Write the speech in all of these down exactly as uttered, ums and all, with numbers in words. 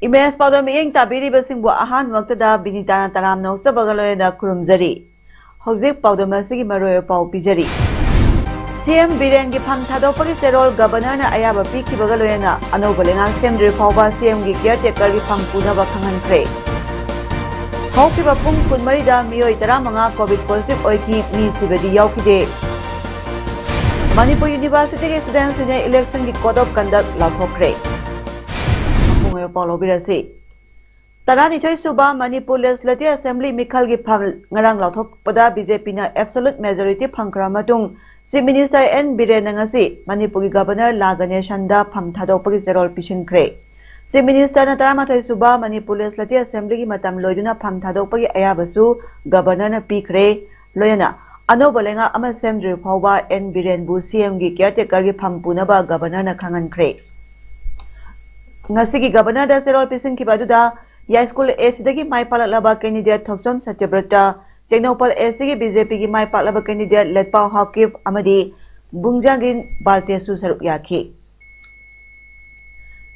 Image ꯄꯥꯎꯗꯝ ꯃꯤꯠꯌꯦꯡ ꯇꯥꯕꯤꯔꯤꯕꯁꯤꯡꯕꯨ ꯑꯍꯥꯟꯕꯃꯛꯇꯗ ꯕꯤꯅꯤꯇꯥꯅ ꯇꯔꯥꯝꯅ ꯑꯣꯛꯆꯕꯒ ꯂꯣꯏꯅꯅ ꯈꯨꯔꯨꯝꯖꯔꯤ꯫ ꯍꯧꯖꯤꯛ ꯄꯥꯎꯗꯝ ꯑꯁꯤꯒꯤ ꯃꯔꯨꯑꯣꯏꯕ ꯄꯥꯎ ꯄꯤꯖꯔꯤ꯫ ꯁꯤ ꯑꯦꯝ ꯕꯤꯔꯦꯟꯒꯤ ꯐꯝ ꯊꯥꯗꯣꯛꯄꯒꯤ ꯆꯦꯔꯣꯜ ꯒꯕꯔꯅꯔꯅ ꯑꯌꯥꯕ ꯄꯤꯈꯤꯕꯒ ꯂꯣꯏꯅꯅ ꯑꯅꯧꯕ ꯂꯩꯉꯥꯛ ꯁꯦꯝꯗ꯭ꯔꯤꯕ ꯐꯥꯎꯕ ꯁꯤ ꯑꯦꯝꯒꯤ ꯀꯤꯌꯔ ꯇꯦꯀꯔꯒꯤ ꯐꯝ ꯄꯨꯅꯕ ꯈꯪꯍꯟꯈ꯭ꯔꯦ꯫ ꯍꯧꯈꯤꯕ ꯄꯨꯡ ꯀꯨꯟꯃꯔꯤꯗ ꯃꯤꯑꯣꯏ ꯇꯔꯥꯃꯉꯥ ꯀꯣꯚꯤꯗ ꯄꯣꯖꯤꯇꯤꯚ ꯑꯣꯏꯈꯤ, ꯃꯤ ꯁꯤꯕꯗꯤ ꯌꯥꯎꯈꯤꯗꯦ꯫ ꯃꯅꯤꯄꯨꯔ ꯌꯨꯅꯤꯚꯔꯁꯤꯇꯤꯒꯤ ꯁ꯭ꯇꯨꯗꯦꯟꯠꯁ ꯌꯨꯅꯤꯌꯟ ꯏꯂꯦꯛꯁꯟꯒꯤ ꯀꯣꯗ ꯑꯣꯐ ꯀꯟꯗꯛ ꯂꯥꯎꯊꯣꯛꯈ꯭ꯔꯦ꯫ ꯃꯄꯨꯡ ꯑꯣꯏꯕ ꯄꯥꯎ ꯂꯧꯕꯤꯔꯁꯤ꯫ ꯇꯔꯥꯅꯤꯊꯣꯏ ꯁꯨꯕ ꯃꯅꯤꯄꯨꯔ ꯂꯦꯖꯤꯁꯂꯦꯇꯤꯚ ꯑꯦꯁꯦꯝꯕ꯭ꯂꯤ ꯃꯤꯈꯜꯒꯤ ꯐꯝ ꯉꯔꯥꯡ ꯂꯥꯎꯊꯣꯛꯄꯗ ꯕꯤ ꯖꯦ ꯄꯤꯅ ꯑꯦꯕꯁꯣꯂꯨꯠ ꯃꯦꯖꯣꯔꯤꯇꯤ ꯐꯪꯈ꯭ꯔ ꯃꯇꯨꯡ, ꯆꯤꯐ ꯃꯤꯅꯤꯁꯇꯔ ꯑꯦꯟ ꯕꯤꯔꯦꯟꯅ ꯉꯁꯤ ꯃꯅꯤꯄꯨꯔꯒꯤ ꯒꯕꯔꯅꯔ ꯂꯥ ꯒꯅꯦꯁꯟꯗ ꯐꯝ ꯊꯥꯗꯣꯛꯄꯒꯤ ꯆꯦꯔꯣꯜ ꯄꯤꯁꯤꯟꯈ꯭ꯔꯦ꯫ ꯆꯤꯐ ꯃꯤꯅꯤꯁꯇꯔꯅ ꯇꯔꯥꯃꯥꯊꯣꯏ ꯁꯨꯕ ꯃꯅꯤꯄꯨꯔ ꯂꯦꯖꯤꯁꯂꯦꯇꯤꯚ ꯑꯦꯁꯦꯝꯕ꯭ꯂꯤꯒꯤ ꯃꯇꯝ ꯂꯣꯏꯗꯨꯅ ꯐꯝ ꯊꯥꯗꯣꯛꯄꯒꯤ ꯑꯌꯥꯕꯁꯨ ꯒꯕꯔꯅꯔꯅ ꯄꯤꯈ꯭ꯔꯦ꯫ ꯂꯣꯏꯅꯅ ꯑꯅꯧꯕ ꯂꯩꯉꯥꯛ ꯑꯃ ꯁꯦꯝꯗ꯭ꯔꯤꯕ ꯐꯥꯎꯕ ꯑꯦꯟ ꯕꯤꯔꯦꯟꯕꯨ ꯁꯤ ꯑꯦꯝꯒꯤ ꯀꯤꯌꯔ ꯇꯦꯀꯔꯒꯤ ꯐꯝ ꯄꯨꯅꯕ ꯒꯕꯔꯅꯔꯅ ꯈꯪꯍꯟꯈ꯭ꯔꯦ꯫ ꯉꯁꯤꯒꯤ ꯒꯕꯔꯅꯔꯗ ꯆꯦꯔꯣꯜ ꯄꯤꯁꯤꯟꯈꯤꯕ ꯑꯗꯨꯗ ꯌꯥꯏꯁ꯭ꯀꯨꯜ ꯑꯦ ꯁꯤꯗꯒꯤ ꯃꯥꯏ ꯄꯥꯛꯂꯛꯂꯕ ꯀꯦꯟꯗꯤꯗꯦꯠ ꯊꯣꯛꯆꯣꯝ ꯁꯇ꯭ꯌꯕ꯭ꯔꯇ, ꯇꯦꯡꯅꯧꯄꯜ ꯑꯦ ꯁꯤꯒꯤ ꯕꯤ ꯖꯦ ꯄꯤꯒꯤ ꯃꯥꯏ ꯄꯥꯛꯂꯕ ꯀꯦꯟꯗꯤꯗꯦꯠ ꯂꯦꯠꯄꯥꯎ ꯍꯥꯎꯀꯤꯞ ꯑꯃꯗꯤ ꯕꯨꯡꯖꯥꯒꯤꯟ ꯕꯥꯜꯇꯦꯁꯨ ꯁꯔꯨꯛ ꯌꯥꯈꯤ꯫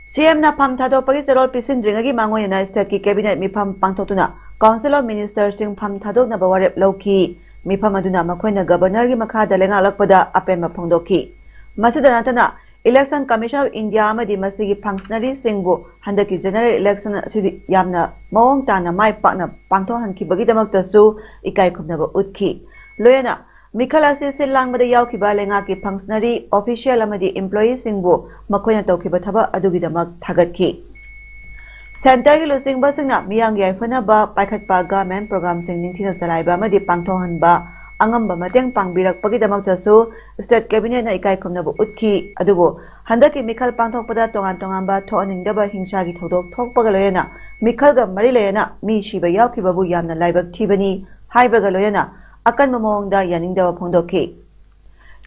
ꯁꯤ ꯑꯦꯝꯅ ꯐꯝ ꯊꯥꯗꯣꯛꯄꯒꯤ ꯆꯦꯔꯣꯜ ꯄꯤꯁꯤꯟꯗ꯭ꯔꯤꯉꯩꯒꯤ ꯃꯥꯡꯑꯣꯏꯅꯅ ꯁ꯭ꯇꯦꯠꯀꯤ ꯀꯦꯕꯤꯅꯦꯠ ꯃꯤꯐꯝ ꯄꯥꯡꯊꯣꯛꯇꯨꯅ ꯀꯥꯎꯟꯁꯤꯜ ꯑꯣꯐ ꯃꯤꯅꯤꯁꯇꯔꯁꯤꯡ ꯐꯝ ꯊꯥꯗꯣꯛꯅꯕ ꯋꯥꯔꯦꯞ ꯂꯧꯈꯤ꯫ ꯃꯤꯐꯝ ꯑꯗꯨꯅ ꯃꯈꯣꯏꯅ ꯒꯕꯔꯅꯔꯒꯤ ꯃꯈꯥꯗ ꯂꯩꯉꯥꯛꯂꯛꯄꯗ ꯑꯄꯦꯟꯕ ꯐꯣꯡꯗꯣꯛꯈꯤ꯫ ꯃꯁꯤꯗ ꯅꯠꯇꯅ, ꯏꯂꯦꯛꯁꯟ ꯀꯃꯤꯁꯟ ꯑꯣꯐ ꯏꯟꯗꯤꯌꯥ ꯑꯃꯗꯤ ꯃꯁꯤꯒꯤ ꯐꯪꯁꯅꯔꯤꯁꯤꯡꯕꯨ ꯍꯟꯗꯛꯀꯤ ꯖꯦꯅꯔꯦꯜ ꯏꯂꯦꯛꯁꯟ ꯑꯁꯤꯗꯤ ꯌꯥꯝꯅ ꯃꯑꯣꯡ ꯇꯥꯅ ꯃꯥꯏ ꯄꯥꯛꯅ ꯄꯥꯡꯊꯣꯛꯍꯟꯈꯤꯕꯒꯤꯗꯃꯛꯇꯁꯨ ꯏꯀꯥꯏ ꯈꯨꯝꯅꯕ ꯎꯠꯈꯤ꯫ ꯂꯣꯏꯅꯅ ꯃꯤꯈꯜ ꯑꯁꯤ ꯁꯤꯜ ꯂꯥꯡꯕꯗ ꯌꯥꯎꯈꯤꯕ ꯂꯩꯉꯥꯛꯀꯤ ꯐꯪꯁꯅꯔꯤ, ꯑꯣꯐꯤꯁꯤꯌꯦꯜ ꯑꯃꯗꯤ ꯏꯝꯄ꯭ꯂꯣꯌꯤꯁꯤꯡꯕꯨ ꯃꯈꯣꯏꯅ ꯇꯧꯈꯤꯕ ꯊꯕꯛ ꯑꯗꯨꯒꯤꯗꯃꯛ ꯊꯥꯒꯠꯈꯤ꯫ ꯁꯦꯟꯇꯔꯒꯤ ꯂꯨꯆꯤꯡꯕꯁꯤꯡꯅ ꯃꯤꯌꯥꯝꯒꯤ ꯌꯥꯏꯐꯅꯕ ꯄꯥꯏꯈꯠꯄ ꯒꯚꯔꯟꯃꯦꯟꯠ ꯄ꯭ꯔꯣꯒ꯭ꯔꯥꯝꯁꯤꯡ ꯅꯤꯡꯊꯤꯅ ꯆꯂꯥꯏꯕ ꯑꯃꯗꯤ ꯄꯥꯡꯊꯣꯛꯍꯟꯕ, ꯑꯉꯝꯕ ꯃꯇꯦꯡ ꯄꯥꯡꯕꯤꯔꯛꯄꯒꯤꯗꯃꯛꯇꯁꯨ state cabinetꯅ ꯏꯀꯥꯏ ꯈꯨꯝꯅꯕ ꯎꯠꯈꯤ꯫ ꯑꯗꯨꯕꯨ ꯍꯟꯗꯛꯀꯤ ꯃꯤꯈꯜ ꯄꯥꯡꯊꯣꯛꯄꯗ ꯇꯣꯉꯥꯟ ꯇꯣꯉꯥꯟꯕ ꯊꯣꯛꯍꯟꯅꯤꯡꯗꯕ ꯍꯤꯡꯁꯥꯒꯤ ꯊꯧꯗꯣꯛ ꯊꯣꯛꯄꯒ ꯂꯣꯏꯅꯅ ꯃꯤꯈꯜꯒ ꯃꯔꯤ ꯂꯩꯅꯅ ꯃꯤ ꯁꯤꯕ ꯌꯥꯎꯈꯤꯕꯕꯨ ꯌꯥꯝꯅ ꯂꯥꯏꯕꯛ ꯊꯤꯕꯅꯤ ꯍꯥꯏꯕꯒ ꯂꯣꯏꯅꯅ ꯑꯀꯟꯕ ꯃꯑꯣꯡꯗ ꯌꯥꯅꯤꯡꯗꯕ ꯐꯣꯡꯗꯣꯛꯈꯤ꯫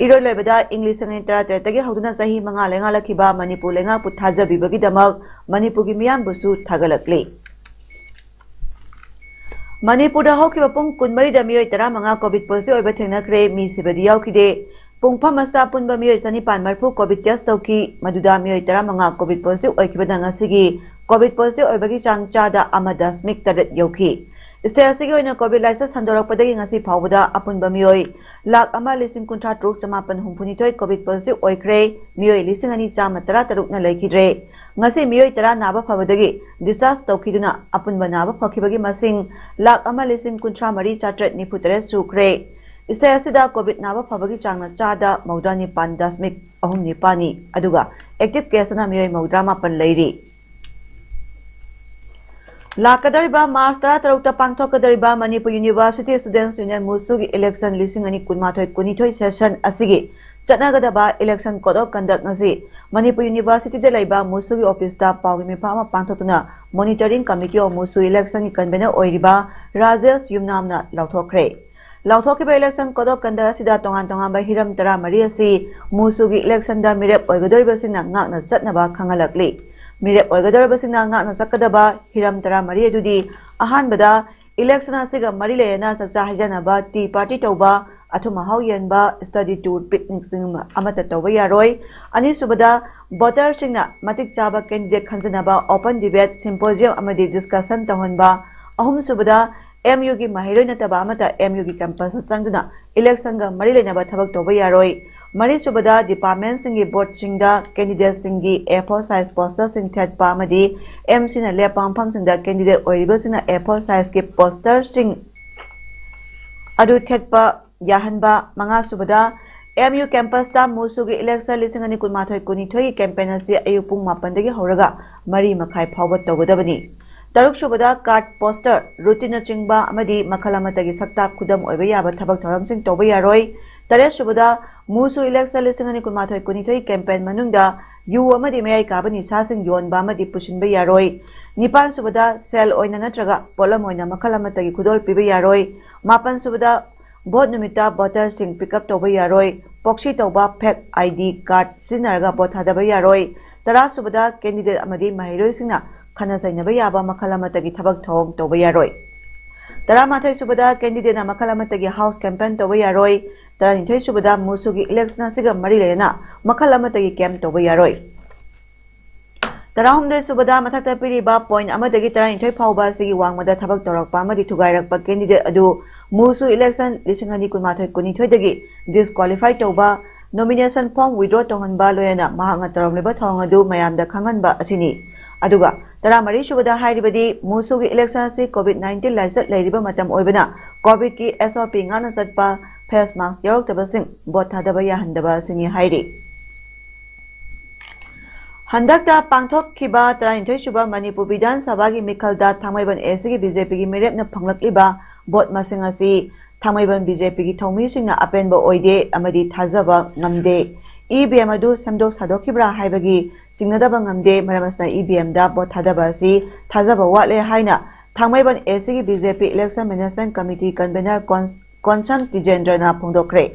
ꯏꯔꯣꯏ ꯂꯣꯏꯕꯗ ꯏꯪ ꯂꯤꯁꯤꯡ ꯑꯅꯤ ꯇꯔꯥꯇꯔꯦꯠꯇꯒꯤ ꯍꯧꯗꯨꯅ ꯆꯍꯤ ꯃꯉꯥ ꯂꯩꯉꯥꯛꯂꯛꯈꯤꯕ ꯃꯅꯤꯄꯨꯔ ꯂꯩꯉꯥꯛꯄꯨ ꯊꯥꯖꯕꯤꯕꯒꯤꯗꯃꯛ ꯃꯅꯤꯄꯨꯔꯒꯤ ꯃꯤꯌꯥꯝꯕꯨꯁꯨ ꯊꯥꯒꯠꯂꯛꯂꯤ꯫ ꯃꯅꯤꯄꯨꯔꯗ ꯍꯧꯈꯤꯕ ꯄꯨꯡ ꯀꯨꯟꯃꯔꯤꯗ ꯃꯤꯑꯣꯏ ꯇꯔꯥꯃꯉꯥ COVID positive ꯑꯣꯏꯕ ꯊꯦꯡꯅꯈ꯭ꯔꯦ꯫ ꯃꯤ ꯁꯤꯕꯗꯤ ꯌꯥꯎꯈꯤꯗꯦ꯫ ꯄꯨꯡꯐꯝ ꯑꯁꯤꯗ ꯑꯄꯨꯟꯕ ꯃꯤꯑꯣꯏ ꯆꯅꯤꯄꯥꯟ ꯃꯔꯤꯐꯨ COVID test ꯇꯧꯈꯤ꯫ ꯃꯗꯨꯗ ꯃꯤꯑꯣꯏ ꯇꯔꯥꯃꯉꯥ COVID positive ꯑꯣꯏꯈꯤꯕꯅ ꯉꯁꯤꯒꯤ COVID positive ꯑꯣꯏꯕꯒꯤ ꯆꯥꯡ ꯆꯥꯗ ꯑꯃ ꯗꯁꯃꯤꯛ ꯇꯔꯦꯠ ꯌꯧꯈꯤ꯫ State ꯑꯁꯤꯒꯤ ꯑꯣꯏꯅ COVID ꯂꯥꯏꯆꯠ ꯁꯟꯗꯣꯔꯛꯄꯗꯒꯤ ꯉꯁꯤ ꯐꯥꯎꯕꯗ ꯑꯄꯨꯟꯕ ꯃꯤꯑꯣꯏ ꯂꯥꯈ ꯑꯃ ꯂꯤꯁꯤꯡ ꯀꯨꯟꯊ꯭ꯔꯥ ꯇꯔꯨꯛ ꯆꯃꯥꯄꯟ ꯍꯨꯝꯐꯨꯅꯤꯊꯣꯏ COVID positive ꯑꯣꯏꯈ꯭ꯔꯦ꯫ ꯃꯤꯑꯣꯏ ꯂꯤꯁꯤꯡ ꯑꯅꯤ ꯆꯥꯝꯃ ꯇꯔꯥ ꯇꯔꯨꯛꯅ ꯂꯩꯈꯤꯗ꯭ꯔꯦ꯫ ꯉꯁꯤ ꯃꯤꯑꯣꯏ ꯇꯔꯥ ꯅꯥꯕ ꯐꯕꯗꯒꯤ discharge ꯇꯧꯈꯤꯗꯨꯅ ꯑꯄꯨꯟꯕ ꯅꯥꯕ ꯐꯈꯤꯕꯒꯤ ꯃꯁꯤꯡ ꯂꯥꯈ ꯑꯃ ꯂꯤꯁꯤꯡ ꯀꯨꯟꯊ꯭ꯔꯥ ꯃꯔꯤ ꯆꯥꯇ꯭ꯔꯦꯠ ꯅꯤꯐꯨ ꯇꯔꯦꯠ ꯁꯨꯈ꯭ꯔꯦ꯫ State ꯑꯁꯤꯗ COVID ꯅꯥꯕ ꯐꯕꯒꯤ ꯆꯥꯡꯅ ꯆꯥꯗ ꯃꯧꯗ꯭ꯔꯥ ꯅꯤꯄꯥꯟ ꯗꯁꯃꯤꯛ ꯑꯍꯨꯝ ꯅꯤꯄꯥꯟꯅꯤ, ꯑꯗꯨꯒ active case ꯅ ꯃꯤꯑꯣꯏ ꯃꯧꯗ꯭ꯔꯥ ꯃꯥꯄꯟ ꯂꯩꯔꯤ꯫ ꯂꯥꯛꯀꯗꯧꯔꯤꯕ ꯃꯥꯔꯆ ꯇꯔꯥꯇꯔꯨꯛꯇ ꯄꯥꯡꯊꯣꯛꯀꯗꯧꯔꯤꯕ ꯃꯅꯤꯄꯨꯔ University Students Union ꯃꯨꯁꯨꯒꯤ election ꯂꯤꯁꯤꯡ ꯑꯅꯤ ꯀꯨꯟꯃꯥꯊꯣꯏ ꯀꯨꯟꯅꯤꯊꯣꯏ session ꯑꯁꯤꯒꯤ ꯆꯠꯅꯒꯗꯕ election code of conduct ꯉꯁꯤ ꯃꯅꯤꯄꯨꯔ University ꯗ ꯂꯩꯕ ꯃꯨꯁꯨꯒꯤ office ꯇ ꯄꯥꯎꯒꯤ ꯃꯤꯐꯝ ꯑꯃ ꯄꯥꯡꯊꯣꯛꯇꯨꯅ Monitoring Committee of ꯃꯨꯁꯨ election ꯒꯤ convener ꯑꯣꯏꯔꯤꯕ Rajesh ꯌꯨꯝꯅꯥꯝꯅ ꯂꯥꯎꯊꯣꯛꯈ꯭ꯔꯦ꯫ ꯂꯥꯎꯊꯣꯛꯈꯤꯕ election code of conduct ꯑꯁꯤꯗ ꯇꯣꯉꯥꯟ ꯇꯣꯉꯥꯟꯕ ꯍꯤꯔꯝ ꯇꯔꯥꯃꯔꯤ ꯑꯁꯤ ꯃꯨꯁꯨꯒꯤ election ꯗ ꯃꯤꯔꯦꯞ ꯑꯣꯏꯒꯗꯧꯔꯤꯕꯁꯤꯡꯅ ꯉꯥꯛꯅ ꯆꯠꯅꯕ ꯈꯪꯍꯜꯂꯛꯂꯤ꯫ ꯃꯤꯔꯦꯞ ꯑꯣꯏꯒꯗꯧꯔꯤꯕꯁꯤꯡꯅ ꯉꯥꯛꯅ ꯆꯠꯀꯗꯕ ꯍꯤꯔꯝ ꯇꯔꯥꯃꯔꯤ ꯑꯗꯨꯗꯤ, ꯑꯍꯥꯟꯕꯗ, election ꯑꯁꯤꯒ ꯃꯔꯤ ꯂꯩꯅꯅ ꯆꯥꯛꯆꯥ ꯍꯩꯖꯥꯟꯅꯕ, tea party ꯇꯧꯕ, ꯑꯊꯨꯝ ꯑꯍꯥꯎ ꯌꯦꯟꯕ, study tour, picnic ꯁꯤꯡ ꯑꯃꯠꯇ ꯇꯧꯕ ꯌꯥꯔꯣꯏ꯫ ꯑꯅꯤꯁꯨꯕꯗ, voter ꯁꯤꯡꯅ ꯃꯇꯤꯛ ꯆꯥꯕ candidate ꯈꯟꯖꯅꯕ open debate, symposium ꯑꯃꯗꯤ discussion ꯇꯧꯍꯟꯕ꯫ ꯑꯍꯨꯝꯁꯨꯕꯗ, M U ꯒꯤ ꯃꯍꯩꯔꯣꯏ ꯅꯠꯇꯕ ꯑꯃꯠꯇ M U ꯒꯤ campus ꯇ ꯆꯪꯗꯨꯅ election ꯒ ꯃꯔꯤ ꯂꯩꯅꯕ ꯊꯕꯛ ꯇꯧꯕ ꯌꯥꯔꯣꯏ꯫ ꯃꯔꯤꯁꯨꯕꯗ, department ꯁꯤꯡꯒꯤ board ꯁꯤꯡꯗ candidate ꯁꯤꯡꯒꯤ A four size poster ꯁꯤꯡ ꯊꯦꯠꯄ ꯑꯃꯗꯤ M C ꯅ ꯂꯦꯞꯄ ꯃꯐꯝꯁꯤꯡꯗ candidate ꯑꯣꯏꯔꯤꯕꯁꯤꯡꯅ A four size ꯀꯤ poster ꯁꯤꯡ ꯑꯗꯨ ꯊꯦꯠꯄ ꯌꯥꯍꯟꯕ꯫ ꯃꯉꯥꯁꯨꯕꯗ, M U campus ꯇ ꯃꯨꯁꯨꯒꯤ election ꯂꯤꯁꯤꯡ ꯑꯅꯤ ꯀꯨꯟꯃꯥꯊꯣꯏ ꯀꯨꯟꯅꯤꯊꯣꯏꯒꯤ campaign ꯑꯁꯤ ꯑꯌꯨꯛ ꯄꯨꯡ ꯃꯥꯄꯟꯗꯒꯤ ꯍꯧꯔꯒ ꯃꯔꯤ ꯃꯈꯥꯏ ꯐꯥꯎꯕ ꯇꯧꯒꯗꯕꯅꯤ꯫ ꯇꯔꯨꯛ ꯁꯨꯕꯗ card, poster, routine ꯅꯆꯤꯡꯕ ꯑꯃꯗꯤ ꯃꯈꯜ ꯑꯃꯠꯇꯒꯤ ꯁꯛꯇꯥꯛ ꯈꯨꯗꯝ ꯑꯣꯏꯕ ꯌꯥꯕ ꯊꯕꯛ ꯊꯧꯔꯝꯁꯤꯡ ꯇꯧꯕ ꯌꯥꯔꯣꯏ꯫ ꯇꯔꯦꯠ ꯁꯨꯕꯗ MUSU election ꯂꯤꯁꯤꯡ ꯑꯅꯤ ꯀꯨꯟꯃꯥꯊꯣꯏ ꯀꯨꯟꯅꯤꯊꯣꯏ campaign ꯃꯅꯨꯡꯗ ꯌꯨ ꯑꯃꯗꯤ ꯃꯌꯥꯏ ꯀꯥꯕ ꯅꯤꯁꯥꯁꯤꯡ ꯌꯣꯟꯕ ꯑꯃꯗꯤ ꯄꯨꯁꯤꯟꯕ ꯌꯥꯔꯣꯏ꯫ ꯅꯤꯄꯥꯟ ꯁꯨꯕꯗ ꯁꯦꯜ ꯑꯣꯏꯅ ꯅꯠꯇ꯭ꯔꯒ ꯄꯣꯠꯂꯝ ꯑꯣꯏꯅ ꯃꯈꯜ ꯑꯃꯠꯇꯒꯤ ꯈꯨꯗꯣꯜ ꯄꯤꯕ ꯌꯥꯔꯣꯏ꯫ ꯃꯥꯄꯟ ꯁꯨꯕꯗ ꯚꯣꯠ ꯅꯨꯃꯤꯠꯇ ꯚꯣꯇꯔꯁꯤꯡ pick up ꯇꯧꯕ ꯌꯥꯔꯣꯏ꯫ Proxy ꯇꯧꯕ, fake ID card ꯁꯤꯖꯤꯟꯅꯔꯒ ꯚꯣꯠ ꯊꯥꯗꯕ ꯌꯥꯔꯣꯏ꯫ ꯇꯔꯥ ꯁꯨꯕꯗ candidate ꯑꯃꯗꯤ ꯃꯍꯩꯔꯣꯏꯁꯤꯡꯅ ꯈꯠꯅ ꯆꯩꯅꯕ ꯌꯥꯕ ꯃꯈꯜ ꯑꯃꯠꯇꯒꯤ ꯊꯕꯛ ꯊꯧꯑꯣꯡ ꯇꯧꯕ ꯌꯥꯔꯣꯏ꯫ ꯇꯔꯥꯃꯥꯊꯣꯏ ꯁꯨꯕꯗ candidateꯅ ꯃꯈꯜ ꯑꯃꯠꯇꯒꯤ house campaign ꯇꯧꯕ ꯌꯥꯔꯣꯏ꯫ ꯇꯔꯥꯅꯤꯊꯣꯏ ꯁꯨꯕꯗ MUSUꯒꯤ election ꯑꯁꯤꯒ ꯃꯔꯤ ꯂꯩꯅꯅ ꯃꯈꯜ ꯑꯃꯠꯇꯒꯤ camp ꯇꯧꯕ ꯌꯥꯔꯣꯏ꯫ ꯇꯔꯥꯍꯨꯝꯗꯣꯏ ꯁꯨꯕꯗ ꯃꯊꯛꯇ ꯄꯤꯔꯤꯕ point ꯑꯃꯗꯒꯤ ꯇꯔꯥꯅꯤꯊꯣꯏ ꯐꯥꯎꯕ ꯑꯁꯤꯒꯤ ꯋꯥꯡꯃꯗ ꯊꯕꯛ ꯇꯧꯔꯛꯄ ꯑꯃꯗꯤ ꯊꯨꯒꯥꯏꯔꯛꯄ candidate ꯑꯗꯨ MUSU election ꯂꯤꯁꯤꯡ ꯑꯅꯤ ꯀꯨꯟꯃꯥꯊꯣꯏ ꯀꯨꯟꯅꯤꯊꯣꯏꯗꯒꯤ disqualify ꯇꯧꯕ, nomination form withdraw ꯇꯧꯍꯟꯕ, ꯂꯣꯏꯅꯅ ꯃꯍꯥꯛꯅ ꯇꯧꯔꯝꯂꯤꯕ ꯊꯧꯑꯣꯡ ꯑꯗꯨ ꯃꯌꯥꯝꯗ ꯈꯪꯍꯟꯕ ꯑꯁꯤꯅꯤ꯫ ꯑꯗꯨꯒ ꯇꯔꯥꯃꯔꯤ ꯁꯨꯕꯗ ꯍꯥꯏꯔꯤꯕꯗꯤ MUSUꯒꯤ election ꯑꯁꯤ COVID nineteen ꯂꯥꯏꯆꯠ ꯂꯩꯔꯤꯕ ꯃꯇꯝ ꯑꯣꯏꯕꯅ COVIDꯀꯤ SOP ꯉꯥꯛꯅ ꯆꯠꯄ, face mask ꯌꯥꯎꯔꯛꯇꯕꯁꯤꯡ ꯚꯣꯠ ꯊꯥꯗꯕ ꯌꯥꯍꯟꯗꯕ ꯑꯁꯤꯅꯤ ꯍꯥꯏꯔꯤ꯫ ꯍꯟꯗꯛꯇ ꯄꯥꯡꯊꯣꯛꯈꯤꯕ ꯇꯔꯥꯅꯤꯊꯣꯏ ꯁꯨꯕ ꯃꯅꯤꯄꯨꯔ ꯕꯤꯙꯥꯟ ꯁꯚꯥꯒꯤ ꯃꯤꯈꯜꯗ ꯊꯥꯡꯃꯩꯕꯟ ACꯒꯤ BJPꯒꯤ ꯃꯤꯔꯦꯞꯅ ꯐꯪꯂꯛꯂꯤꯕ ꯚꯣꯠ ꯃꯁꯤꯡ ꯑꯁꯤ ꯊꯥꯡꯃꯩꯕꯟ BJPꯒꯤ ꯊꯧꯃꯤꯁꯤꯡꯅ ꯑꯄꯦꯟꯕ ꯑꯣꯏꯗꯦ ꯑꯃꯗꯤ ꯊꯥꯖꯕ ꯉꯝꯗꯦ꯫ EVM ꯑꯗꯨ ꯁꯦꯝꯗꯣꯛ ꯁꯥꯗꯣꯛꯈꯤꯕ꯭ꯔꯥ ꯍꯥꯏꯕꯒꯤ ꯆꯤꯡꯅꯗꯕ ꯉꯝꯗꯦ꯫ ꯃꯔꯝ ꯑꯁꯤꯅ EVMꯗ ꯚꯣꯠ ꯊꯥꯗꯕ ꯑꯁꯤ ꯊꯥꯖꯕ ꯋꯥꯠꯂꯦ ꯍꯥꯏꯅ ꯊꯥꯡꯃꯩꯕꯟ ACꯒꯤ BJP Election Management Committee Convener ꯀꯣꯟ-, ꯀꯣꯟꯁꯝ ꯇꯤꯖꯦꯟꯗ꯭ꯔꯅ ꯐꯣꯡꯗꯣꯛꯈ꯭ꯔꯦ꯫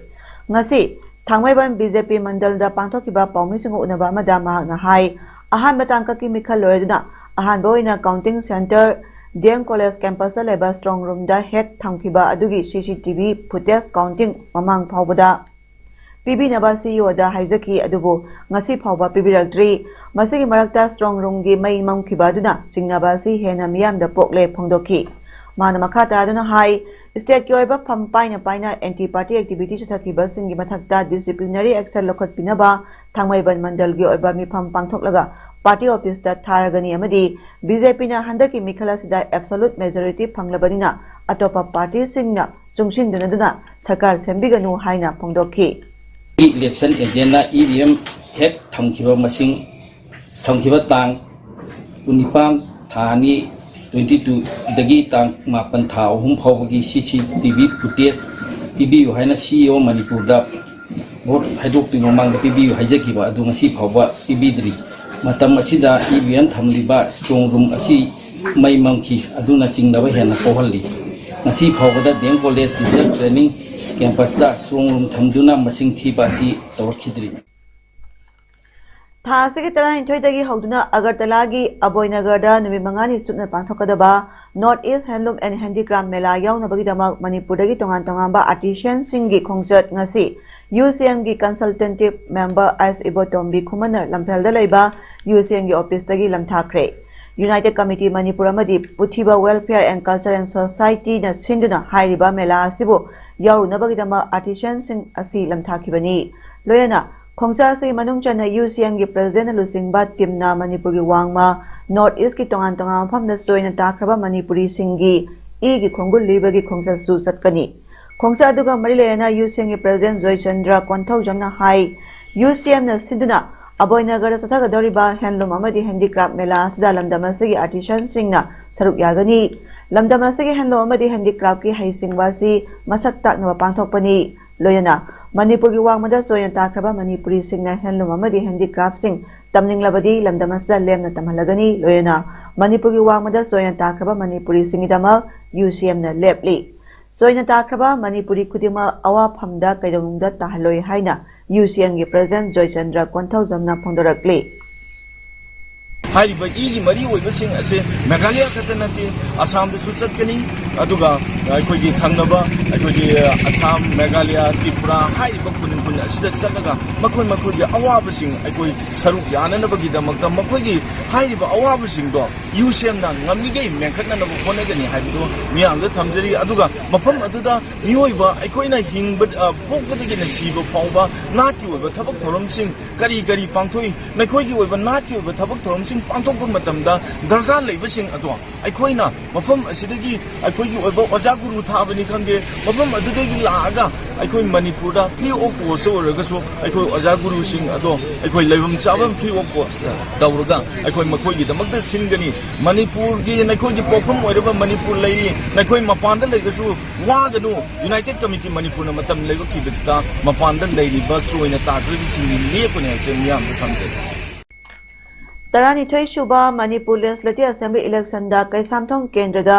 ꯉꯁꯤ ꯊꯥꯡꯃꯩꯕꯟ BJP ꯃꯟꯗꯜꯗ ꯄꯥꯡꯊꯣꯛꯈꯤꯕ ꯄꯥꯎꯃꯤꯁꯤꯡꯒ ꯎꯅꯕ ꯑꯃꯗ ꯃꯍꯥꯛꯅ ꯍꯥꯏ, ꯑꯍꯥꯟꯕ ꯇꯥꯡꯀꯛꯀꯤ ꯃꯤꯈꯜ ꯂꯣꯏꯔꯗꯨꯅ ꯑꯍꯥꯟꯕ ꯑꯣꯏꯅ counting centre DM College campusꯇ ꯂꯩꯕ strong roomꯗ hack ꯊꯝꯈꯤꯕ ꯑꯗꯨꯒꯤ CCTV footage counting ꯃꯃꯥꯡ ꯐꯥꯎꯕꯗ ꯄꯤꯕꯤꯅꯕ CEOꯗ ꯍꯥꯏꯖꯈꯤ, ꯑꯗꯨꯕꯨ ꯉꯁꯤ ꯐꯥꯎꯕ ꯄꯤꯕꯤꯔꯛꯇ꯭ꯔꯤ꯫ ꯃꯁꯤꯒꯤ ꯃꯔꯛꯇ strong roomꯒꯤ ꯃꯩ ꯃꯝꯈꯤꯕ ꯑꯗꯨꯅ ꯆꯤꯡꯅꯕ ꯑꯁꯤ ꯍꯦꯟꯅ ꯃꯤꯌꯥꯝꯗ ꯄꯣꯛꯂꯦ ꯐꯣꯡꯗꯣꯛꯈꯤ꯫ ꯃꯥꯅ ꯃꯈꯥ ꯇꯥꯗꯨꯅ ꯍꯥꯏ, stateꯀꯤ ꯑꯣꯏꯕ ꯐꯝ ꯄꯥꯏꯅ ꯄꯥꯏꯅ anti party activity ꯆꯠꯊꯈꯤꯕꯁꯤꯡꯒꯤ ꯃꯊꯛꯇ disciplinary action ꯂꯧꯈꯠꯄꯤꯅꯕ ꯊꯥꯡꯃꯩꯕꯟ ꯃꯟꯗꯜꯒꯤ ꯑꯣꯏꯕ ꯃꯤꯐꯝ ꯄꯥꯡꯊꯣꯛꯂꯒ party officeꯇ ꯊꯥꯔꯒꯅꯤ ꯑꯃꯗꯤ BJPꯅ ꯍꯟꯗꯛꯀꯤ ꯃꯤꯈꯜ ꯑꯁꯤꯗ absolute majority ꯐꯪꯂꯕꯅꯤꯅ ꯑꯇꯣꯞꯄ partyꯁꯤꯡꯅ ꯆꯨꯡꯁꯤꯟꯗꯨꯅꯗꯨꯅ ꯁꯔꯀꯥꯔ ꯁꯦꯝꯕꯤꯒꯅꯨ ꯍꯥꯏꯅ ꯐꯣꯡꯗꯣꯛꯈꯤ꯫ Election agentꯅ EVM hack ꯊꯝꯈꯤꯕ ꯃꯁꯤꯡ, ꯊꯝꯈꯤꯕ ꯇꯥꯡ ꯀꯨꯟꯅꯤꯄꯥꯟ ꯊꯥ ꯑꯅꯤ ꯇ꯭ꯋꯦꯟꯇꯤ ꯇꯨꯗꯒꯤ ꯇꯥꯡ ꯃꯥꯄꯟ ꯊꯥ ꯑꯍꯨꯝ ꯐꯥꯎꯕꯒꯤ ꯁꯤ ꯁꯤ ꯇꯤ ꯚꯤ ꯐꯨꯇꯦꯖ ꯄꯤꯕꯤꯌꯨ ꯍꯥꯏꯅ ꯁꯤ ꯏ ꯑꯣ ꯃꯅꯤꯄꯨꯔꯗ ꯚꯣꯠ ꯍꯥꯏꯗꯣꯛꯇ꯭ꯔꯤ ꯃꯃꯥꯡꯗ ꯄꯤꯕꯤꯌꯨ ꯍꯥꯏꯖꯈꯤꯕ ꯑꯗꯨ ꯉꯁꯤ ꯐꯥꯎꯕ ꯄꯤꯕꯤꯗ꯭ꯔꯤ꯫ ꯃꯇꯝ ꯑꯁꯤꯗ ꯏ ꯚꯤ ꯑꯦꯝ ꯊꯝꯂꯤꯕ ꯏꯁꯇ꯭ꯔꯣꯡ ꯔꯨꯝ ꯑꯁꯤ ꯃꯩ ꯃꯝꯈꯤ꯫ ꯑꯗꯨꯅ ꯆꯤꯡꯅꯕ ꯍꯦꯟꯅ ꯄꯣꯛꯍꯜꯂꯤ꯫ ꯉꯁꯤ ꯐꯥꯎꯕꯗ D M college teacher training ꯀꯦꯝꯄꯁꯇ ꯏꯁꯇ꯭ꯔꯣꯡ ꯔꯨꯝ ꯊꯝꯗꯨꯅ ꯃꯁꯤꯡ ꯊꯤꯕ ꯑꯁꯤ ꯇꯧꯔꯛꯈꯤꯗ꯭ꯔꯤ꯫ ꯊꯥ ꯑꯁꯤꯒꯤ ꯇꯔꯥꯅꯤꯊꯣꯏꯗꯒꯤ ꯍꯧꯗꯨꯅ ꯑꯒꯔꯇꯂꯥꯒꯤ ꯑꯕꯣꯏꯅꯒꯔꯗ ꯅꯨꯃꯤꯠ ꯃꯉꯥꯅꯤ ꯆꯨꯞꯅ ꯄꯥꯡꯊꯣꯛꯀꯗꯕ North East Handloom and Handicraft ꯃꯦꯂꯥ ꯌꯥꯎꯅꯕꯒꯤꯗꯃꯛ ꯃꯅꯤꯄꯨꯔꯗꯒꯤ ꯇꯣꯉꯥꯟ ꯇꯣꯉꯥꯟꯕ ꯑꯥꯔꯇꯤꯁꯤꯌꯥꯟꯁꯤꯡꯒꯤ ꯈꯣꯡꯆꯠ ꯉꯁꯤ ꯌꯨ ꯁꯤ ꯑꯦꯝꯒꯤ ꯀꯟꯁꯜꯇꯦꯟꯇꯤꯞ ꯃꯦꯝꯕꯔ ꯑꯦꯁ ꯏꯕꯣꯇꯣꯝꯕꯤ ꯈꯨꯃꯟꯅ ꯂꯝꯐꯦꯜꯗ ꯂꯩꯕ ꯌꯨ ꯁꯤ ꯑꯦꯝꯒꯤ ꯑꯣꯐꯤꯁꯇꯒꯤ ꯂꯝꯊꯥꯈ꯭ꯔꯦ꯫ United Committee ꯃꯅꯤꯄꯨꯔ ꯑꯃꯗꯤ ꯄꯨꯊꯤꯕ Welfare and Cultural Society ꯅ ꯁꯤꯟꯗꯨꯅ ꯍꯥꯏꯔꯤꯕ ꯃꯦꯂꯥ ꯑꯁꯤꯕꯨ ꯌꯥꯎꯔꯨꯅꯕꯒꯤꯗꯃꯛ ꯑꯥꯔꯇꯤꯁꯤꯌꯥꯟꯁꯤꯡ ꯑꯁꯤ ꯂꯝꯊꯥꯈꯤꯕꯅꯤ꯫ ꯂꯣꯏꯅꯅ ꯈꯣꯡꯆꯠ ꯑꯁꯤꯒꯤ ꯃꯅꯨꯡ ꯆꯟꯅ ꯌꯨ ꯁꯤ ꯑꯦꯝꯒꯤ ꯄ꯭ꯔꯦꯁꯤꯗꯦꯟꯠꯅ ꯂꯨꯆꯤꯡꯕ ꯇꯤꯝꯅ ꯃꯅꯤꯄꯨꯔꯒꯤ ꯋꯥꯡꯃ ꯅꯣꯔꯠ ꯏꯁꯀꯤ ꯇꯣꯉꯥꯟ ꯇꯣꯉꯥꯟꯕ ꯃꯐꯝꯗ ꯆꯣꯏꯅ ꯇꯥꯈ꯭ꯔꯕ ꯃꯅꯤꯄꯨꯔꯤꯁꯤꯡꯒꯤ ꯏꯒꯤ ꯈꯣꯡꯒꯨꯜ ꯂꯤꯕꯒꯤ ꯈꯣꯡꯆꯠꯁꯨ ꯆꯠꯀꯅꯤ꯫ ꯈꯣꯡꯆꯠ ꯑꯗꯨꯒ ꯃꯔꯤ ꯂꯩꯅꯅ ꯌꯨ ꯁꯤ ꯑꯦꯝꯒꯤ ꯄ꯭ꯔꯦꯁꯤꯗꯦꯟꯠ ꯖꯣꯏꯆꯟꯗ꯭ꯔ ꯀꯣꯟꯊꯧꯖꯝꯅ ꯍꯥꯏ, ꯌꯨ ꯁꯤ ꯑꯦꯝꯅ ꯁꯤꯟꯗꯨꯅ ꯑꯕꯣꯏꯅꯒꯔꯗ ꯆꯠꯊꯒꯗꯧꯔꯤꯕ ꯍꯦꯟꯂꯨꯝ ꯑꯃꯗꯤ ꯍꯦꯟꯗꯤꯀ꯭ꯔꯥꯐ ꯃꯦꯂꯥ ꯑꯁꯤꯗ ꯂꯝꯗꯝ ꯑꯁꯤꯒꯤ ꯑꯥꯔꯇꯤꯁꯤꯌꯥꯟꯁꯤꯡꯅ ꯁꯔꯨꯛ ꯌꯥꯒꯅꯤ꯫ ꯂꯝꯗꯝ ꯑꯁꯤꯒꯤ ꯍꯦꯟꯂꯨꯝ ꯑꯃꯗꯤ ꯍꯦꯟꯗꯤꯀ꯭ꯔꯥꯐꯀꯤ ꯍꯩꯁꯤꯡꯕ ꯑꯁꯤ ꯃꯁꯛ ꯇꯥꯛꯅꯕ ꯄꯥꯡꯊꯣꯛꯄꯅꯤ꯫ ꯂꯣꯏꯅꯅ ꯃꯅꯤꯄꯨꯔꯒꯤ ꯋꯥꯡꯃꯗ ꯆꯣꯏꯅ ꯇꯥꯈ꯭ꯔꯕ ꯃꯅꯤꯄꯨꯔꯤꯁꯤꯡꯅ ꯍꯦꯟꯂꯨꯝ ꯑꯃꯗꯤ ꯍꯦꯟꯗꯤꯀ꯭ꯔꯥꯐꯁꯤꯡ ꯇꯝꯅꯤꯡꯂꯕꯗꯤ ꯂꯝꯗꯝ ꯑꯁꯤꯗ ꯂꯦꯝꯅ ꯇꯝꯍꯜꯂꯒꯅꯤ꯫ ꯂꯣꯏꯅꯅ ꯃꯅꯤꯄꯨꯔꯒꯤ ꯋꯥꯡꯃꯗ ꯆꯣꯏꯅ ꯇꯥꯈ꯭ꯔꯕ ꯃꯅꯤꯄꯨꯔꯤꯁꯤꯡꯒꯤꯗꯃꯛ ꯌꯨ ꯁꯤ ꯑꯦꯝꯅ ꯂꯦꯞꯂꯤ꯫ ꯆꯣꯏꯅ ꯇꯥꯈ꯭ꯔꯕ ꯃꯅꯤꯄꯨꯔꯤ ꯈꯨꯗꯤꯡꯃꯛ ꯑꯋꯥꯐꯝꯗ ꯀꯩꯗꯧꯅꯨꯡꯗ ꯇꯥꯍꯜꯂꯣꯏ ꯍꯥꯏꯅ ꯌꯨ ꯁꯤ ꯑꯦꯝꯒꯤ ꯄ꯭ꯔꯦꯁꯤꯗꯦꯟꯠ ꯖꯣꯏꯆꯟꯗ꯭ꯔ ꯀꯣꯟꯊꯧꯖꯝꯅ ꯐꯣꯡꯗꯣꯔꯛꯂꯤ꯫ ꯍꯥꯏꯔꯤꯕ ꯏꯒꯤ ꯃꯔꯤ ꯑꯣꯏꯕꯁꯤꯡ ꯑꯁꯦ ꯃꯦꯘꯥꯂꯌꯥ ꯈꯛꯇ ꯅꯠꯇꯦ, ꯑꯁꯥꯝꯗꯁꯨ ꯆꯠꯀꯅꯤ꯫ ꯑꯗꯨꯒ ꯑꯩꯈꯣꯏꯒꯤ ꯊꯪꯅꯕ ꯑꯩꯈꯣꯏꯒꯤ ꯑꯁꯥꯝ, ꯃꯦꯘꯥꯂꯌꯥ, ꯇ꯭ꯔꯤꯄꯨꯔꯥ ꯍꯥꯏꯔꯤꯕ ꯈꯨꯟ ꯈꯨꯟ ꯑꯁꯤꯗ ꯆꯠꯂꯒ ꯃꯈꯣꯏ ꯃꯈꯣꯏꯒꯤ ꯑꯋꯥꯕꯁꯤꯡ ꯑꯩꯈꯣꯏ ꯁꯔꯨꯛ ꯌꯥꯅꯅꯕꯒꯤꯗꯃꯛꯇ ꯃꯈꯣꯏꯒꯤ ꯍꯥꯏꯔꯤꯕ ꯑꯋꯥꯕꯁꯤꯡꯗꯣ ꯌꯨ ꯁꯤ ꯑꯦꯝꯅ ꯉꯝꯃꯤꯈꯩ ꯃꯦꯟꯈꯠꯅꯅꯕ ꯍꯣꯠꯅꯒꯅꯤ ꯍꯥꯏꯕꯗꯨ ꯃꯤꯌꯥꯝꯗ ꯊꯝꯖꯔꯤ꯫ ꯑꯗꯨꯒ ꯃꯐꯝ ꯑꯗꯨꯗ ꯃꯤꯑꯣꯏꯕ ꯑꯩꯈꯣꯏꯅ ꯍꯤꯡꯕ, ꯑ, ꯄꯣꯛꯄꯗꯒꯤꯅ ꯁꯤꯕ ꯐꯥꯎꯕ ꯅꯥꯠꯀꯤ ꯑꯣꯏꯕ ꯊꯕꯛ ꯊꯧꯔꯝꯁꯤꯡ ꯀꯔꯤ ꯀꯔꯤ ꯄꯥꯡꯊꯣꯛꯏ, ꯃꯈꯣꯏꯒꯤ ꯑꯣꯏꯕ ꯅꯥꯠꯀꯤ ꯑꯣꯏꯕ ꯊꯕꯛ ꯊꯧꯔꯝꯁꯤꯡ ꯄꯥꯡꯊꯣꯛꯄ ꯃꯇꯝꯗ ꯗꯔꯀꯥꯔ ꯂꯩꯕꯁꯤꯡ ꯑꯗꯣ ꯑꯩꯈꯣꯏꯅ ꯃꯐꯝ ꯑꯁꯤꯗꯒꯤ ꯑꯩꯈꯣꯏꯒꯤ ꯑꯣꯏꯕ ꯑꯣꯖꯥ ꯒꯨꯔꯨ ꯊꯥꯕꯅꯤ ꯈꯪꯗꯦ, ꯃꯐꯝ ꯑꯗꯨꯗꯒꯤ ꯂꯥꯛꯑꯒ ꯑꯩꯈꯣꯏ ꯃꯅꯤꯄꯨꯔꯗ free of cost ꯑꯣꯏꯔꯒꯁꯨ ꯑꯩꯈꯣꯏ ꯑꯣꯖꯥ ꯒꯨꯔꯨꯁꯤꯡ ꯑꯗꯣ ꯑꯩꯈꯣꯏ ꯂꯩꯐꯝ ꯆꯥꯐꯝ free of cost ꯇꯧꯔꯒ ꯑꯩꯈꯣꯏ ꯃꯈꯣꯏꯒꯤꯗꯃꯛꯇ ꯁꯤꯟꯒꯅꯤ꯫ ꯃꯅꯤꯄꯨꯔꯒꯤ ꯅꯈꯣꯏꯒꯤ ꯄꯣꯛꯐꯝ ꯑꯣꯏꯔꯕ ꯃꯅꯤꯄꯨꯔ ꯂꯩꯔꯤ, ꯅꯈꯣꯏ ꯃꯄꯥꯟꯗ ꯂꯩꯔꯒꯁꯨ ꯋꯥꯒꯅꯨ꯫ United Committee ꯃꯅꯤꯄꯨꯔꯅ ꯃꯇꯝ ꯂꯩꯕꯛꯀꯤꯗꯃꯛꯇ ꯃꯄꯥꯟꯗ ꯂꯩꯔꯤꯕ ꯆꯣꯏꯅ ꯇꯥꯗ꯭ꯔꯤꯕꯁꯤꯡꯒꯤ ꯂꯦꯞꯄꯅꯤ ꯍꯥꯏꯕꯁꯦ ꯃꯤꯌꯥꯝꯗ ꯊꯝꯖꯒꯦ꯫ ꯇꯔꯥꯅꯤꯊꯣꯏ ꯁꯨꯕ ꯃꯅꯤꯄꯨꯔ Legislative Assembly election ꯗ ꯀꯩꯁꯥꯝꯊꯣꯡ ꯀꯦꯟꯗ꯭ꯔꯗ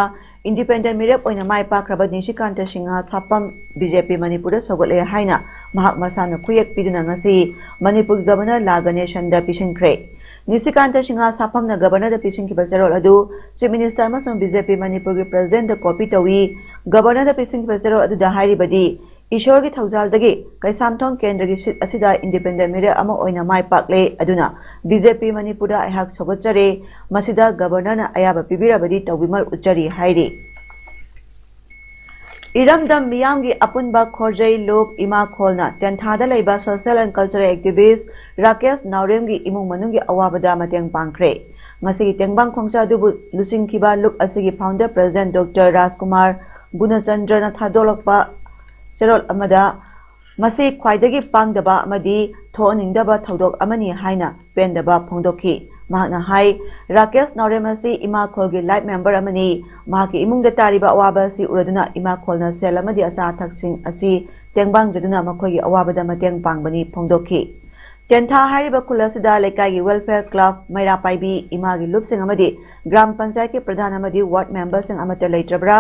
independent ꯃꯤꯔꯦꯞ ꯑꯣꯏꯅ ꯃꯥꯏ ꯄꯥꯛꯈ꯭ꯔꯕ ꯅꯤꯁꯤꯀꯥꯟꯇ ꯁꯤꯡꯍ ꯁꯥꯄꯝ B J P ꯃꯅꯤꯄꯨꯔꯗ ꯁꯧꯒꯠꯂꯦ ꯍꯥꯏꯅ ꯃꯍꯥꯛ ꯃꯁꯥꯅ ꯈꯨꯌꯦꯛ ꯄꯤꯗꯨꯅ ꯉꯁꯤ ꯃꯅꯤꯄꯨꯔꯒꯤ Governor ꯂꯥ ꯒꯅꯦꯁꯟꯗ ꯄꯤꯁꯤꯟꯈ꯭ꯔꯦ꯫ ꯅꯤꯁꯤꯀꯥꯟꯇ ꯁꯤꯡꯍ ꯁꯥꯄꯝꯅ Governorꯗ ꯄꯤꯁꯤꯟꯈꯤꯕ ꯆꯦꯔꯣꯜ ꯑꯗꯨ Chief Minister ꯑꯃꯁꯨꯡ B J P ꯃꯅꯤꯄꯨꯔꯒꯤ Presidentꯗ copy ꯇꯧꯏ꯫ Governorꯗ ꯄꯤꯁꯤꯟꯈꯤꯕ ꯆꯦꯔꯣꯜ ꯑꯗꯨꯗ ꯍꯥꯏꯔꯤꯕꯗꯤ, ꯏꯁꯣꯔꯒꯤ ꯊꯧꯖꯥꯜꯗꯒꯤ ꯀꯩꯁꯥꯝꯊꯣꯡ ꯀꯦꯟꯗ꯭ꯔꯒꯤ seat ꯑꯁꯤꯗ independent ꯃꯤꯔꯦꯞ ꯑꯃ ꯑꯣꯏꯅ ꯃꯥꯏ ꯄꯥꯛꯂꯦ꯫ ꯑꯗꯨꯅ B J P ꯃꯅꯤꯄꯨꯔꯗ ꯑꯩꯍꯥꯛ ꯁꯧꯒꯠꯆꯔꯦ꯫ ꯃꯁꯤꯗ Governorꯅ ꯑꯌꯥꯕ ꯄꯤꯕꯤꯔꯕꯗꯤ ꯇꯧꯕꯤꯃꯜ ꯎꯠꯆꯔꯤ ꯍꯥꯏꯔꯤ꯫ ꯏꯔꯝꯗꯝ ꯃꯤꯌꯥꯝꯒꯤ ꯑꯄꯨꯟꯕ ꯈꯣꯔꯖꯩ ꯂꯨꯞ ꯏꯃꯥ ꯈꯣꯜꯅ ꯇꯦꯟꯊꯥꯗ ꯂꯩꯕ social and cultural activist Rakesh ꯅꯥꯎꯔꯦꯝꯒꯤ ꯏꯃꯨꯡ ꯃꯅꯨꯡꯒꯤ ꯑꯋꯥꯕꯗ ꯃꯇꯦꯡ ꯄꯥꯡꯈ꯭ꯔꯦ꯫ ꯉꯁꯤꯒꯤ ꯇꯦꯡꯕꯥꯡ ꯈꯣꯡꯆꯠ ꯑꯗꯨꯕꯨ ꯂꯨꯆꯤꯡꯈꯤꯕ ꯂꯨꯞ ꯑꯁꯤꯒꯤ founder President Doctor ꯔꯥꯖꯀꯨꯃꯥꯔ ꯒꯨꯅꯆꯟꯗ꯭ꯔꯅ ꯊꯥꯗꯣꯛꯂꯛꯄ ꯆꯦꯔꯣꯜ ꯑꯃꯗ, ꯃꯁꯤ ꯈ꯭ꯋꯥꯏꯗꯒꯤ ꯄꯥꯡꯗꯕ ꯑꯃꯗꯤ ꯊꯣꯛꯍꯟꯅꯤꯡꯗꯕ ꯊꯧꯗꯣꯛ ꯑꯃꯅꯤ ꯍꯥꯏꯅ ꯄꯦꯟꯗꯕ ꯐꯣꯡꯗꯣꯛꯈꯤ꯫ ꯃꯍꯥꯛꯅ ꯍꯥꯏ, ꯔꯥꯀꯦꯁ ꯅꯥꯎꯔꯦꯝ ꯑꯁꯤ ꯏꯃꯥ ꯈꯣꯜꯒꯤ life member ꯑꯃꯅꯤ꯫ ꯃꯍꯥꯛꯀꯤ ꯏꯃꯨꯡꯗ ꯇꯥꯔꯤꯕ ꯑꯋꯥꯕ ꯑꯁꯤ ꯎꯔꯗꯨꯅ ꯏꯃꯥ ꯈꯣꯜꯅ ꯁꯦꯜ ꯑꯃꯗꯤ ꯑꯆꯥ ꯑꯊꯛꯁꯤꯡ ꯑꯁꯤ ꯇꯦꯡꯕꯥꯡꯖꯗꯨꯅ ꯃꯈꯣꯏꯒꯤ ꯑꯋꯥꯕꯗ ꯃꯇꯦꯡ ꯄꯥꯡꯕꯅꯤ ꯐꯣꯡꯗꯣꯛꯈꯤ꯫ ꯇꯦꯟꯊꯥ ꯍꯥꯏꯔꯤꯕ ꯈꯨꯜ ꯑꯁꯤꯗ ꯂꯩꯀꯥꯏꯒꯤ welfare club, ꯃꯩꯔꯥ ꯄꯥꯏꯕꯤ, ꯏꯃꯥꯒꯤ ꯂꯨꯞꯁꯤꯡ ꯑꯃꯗꯤ ꯒ꯭ꯔꯥꯝ ꯄꯟꯆꯥꯌꯠꯀꯤ ꯄ꯭ꯔꯙꯥꯟ ꯑꯃꯗꯤ ward memberꯁꯤꯡ ꯑꯃꯠꯇ ꯂꯩꯇ꯭ꯔꯕ꯭ꯔꯥ?